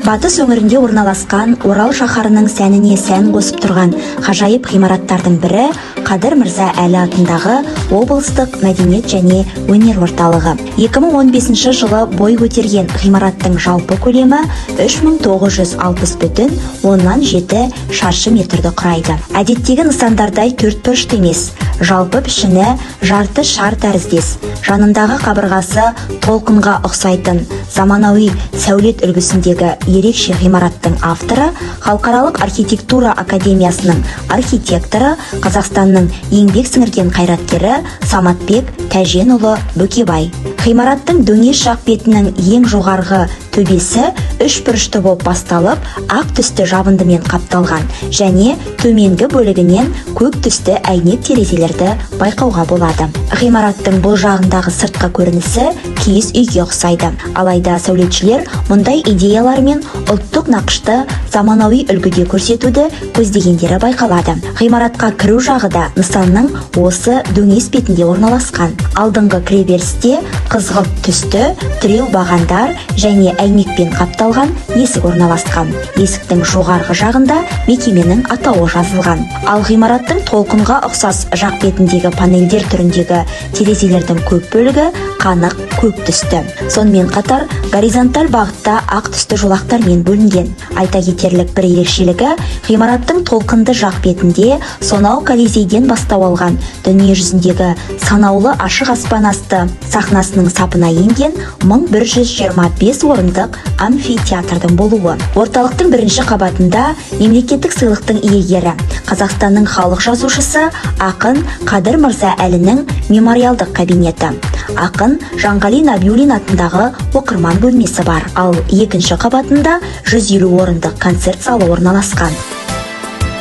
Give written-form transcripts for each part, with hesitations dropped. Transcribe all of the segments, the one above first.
Батыс өңірінде орналасқан Орал шаһарының сәніне сән қосып тұрған ғажайып ғимараттардың бірі – Қадыр Мырза Әлі атындағы облыстық мәдениет және өнер орталығы. 2015 жылы бой көтерген ғимараттың жалпы көлемі 3960 бүтін оннан жеті шаршы метрді құрайды. Әдеттегі нысандардай төртбұрышты емес, жалпы пішіні жарты шар тәріздес, жанындағы қабырғасы толқынға ұқсайтын заманауи сәулет үлгісіндегі ерекше ғимараттың авторы – Халықаралық архитектура академиясының архитекторы, Қазақстанның еңбек сіңірген қайраткері Саматбек Тәженұлы Бөкебай. Ғимараттың дөңес жақ бетінің ең жоғарғы төбесі үш бұрышты болып басталып, ақ түсті жабындымен қапталған және төменгі бөлігінен көк түсті әйнек терезелерді байқауға болады. Ғимараттың бұл жағындағы сыртқы көрінісі киіз үйге ұқсайды. Алайда сәулетшілер мұндай идеялармен ұлттық нақышты заманауи үлгіде көрсетуді көздегендері байқалады. Ғимаратқа кіру жағы да нысанның осы дөңес бетінде орналасқан. Алдыңғы кіреберісте қызғылт түсті тіреу бағандар және әйнекпен қапталған есік орналасқан. Есіктің жоғарғы жағында мекеменің атауы жазылған. Ал ғимараттың толқынға ұқсас жақ бетіндегі панельдер түріндегі терезелердің көп бөлігі қанық көк түсті. Сонымен қатар горизонталь бағытта ақ түсті жолақтармен бөлінген. Айта кетерлік бір ерекшелігі – ғимараттың толқынды жақ бетінде сонау Колизейден бастау алған, дүние жүзіндегі санаулы ашық аспан асты сахнасының сапына енген 1125 орындық амфитеатрдың болуы. Орталықтың бірінші қабатында мемлекеттік сыйлықтың иегері, Қазақстанның халық жазушысы, ақын Қадыр Мырза Әлінің мемориалдық кабинеті, ақын Жанғали Набиуллин атындағы оқырман бөлмесі бар. Ал екінші қабатында 150 орындық концерт залы орналасқан.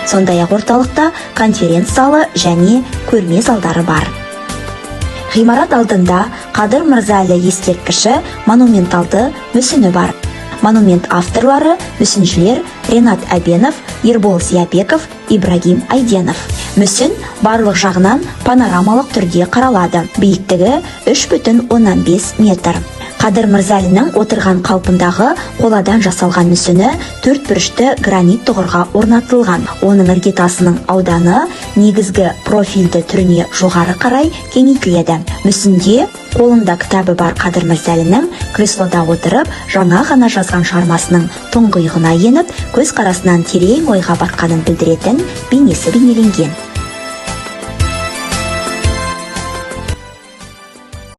Сондай ақ орталықта конференц залы және көрме залдары бар. Ғимарат алдында Қадыр Мырза Әлі ескерткіші монументалды мүсіні бар. Монумент авторлары – мүсіншілер Ренат Әбенов, Ербол Зиябеков, Ибрагим Айденов. Мүсін барлық жағынан панорамалық түрде қаралады. Биіктігі 3,5 метр. Қадыр Мырзалінің отырған қалпындағы қоладан жасалған мүсіні төрт бұрышты гранит тұғырға орнатылған. Оның іргетасының ауданы негізгі профильді түріне жоғары қарай кеңейтіледі. Мүсінде қолында кітабы бар Қадыр Мырзалінің креслода отырып, жаңа ғана жазған шығармасының тұңғиығына еніп, көзқарасынан терең ойға батқанын білдіретін бейнесі бейнеленген.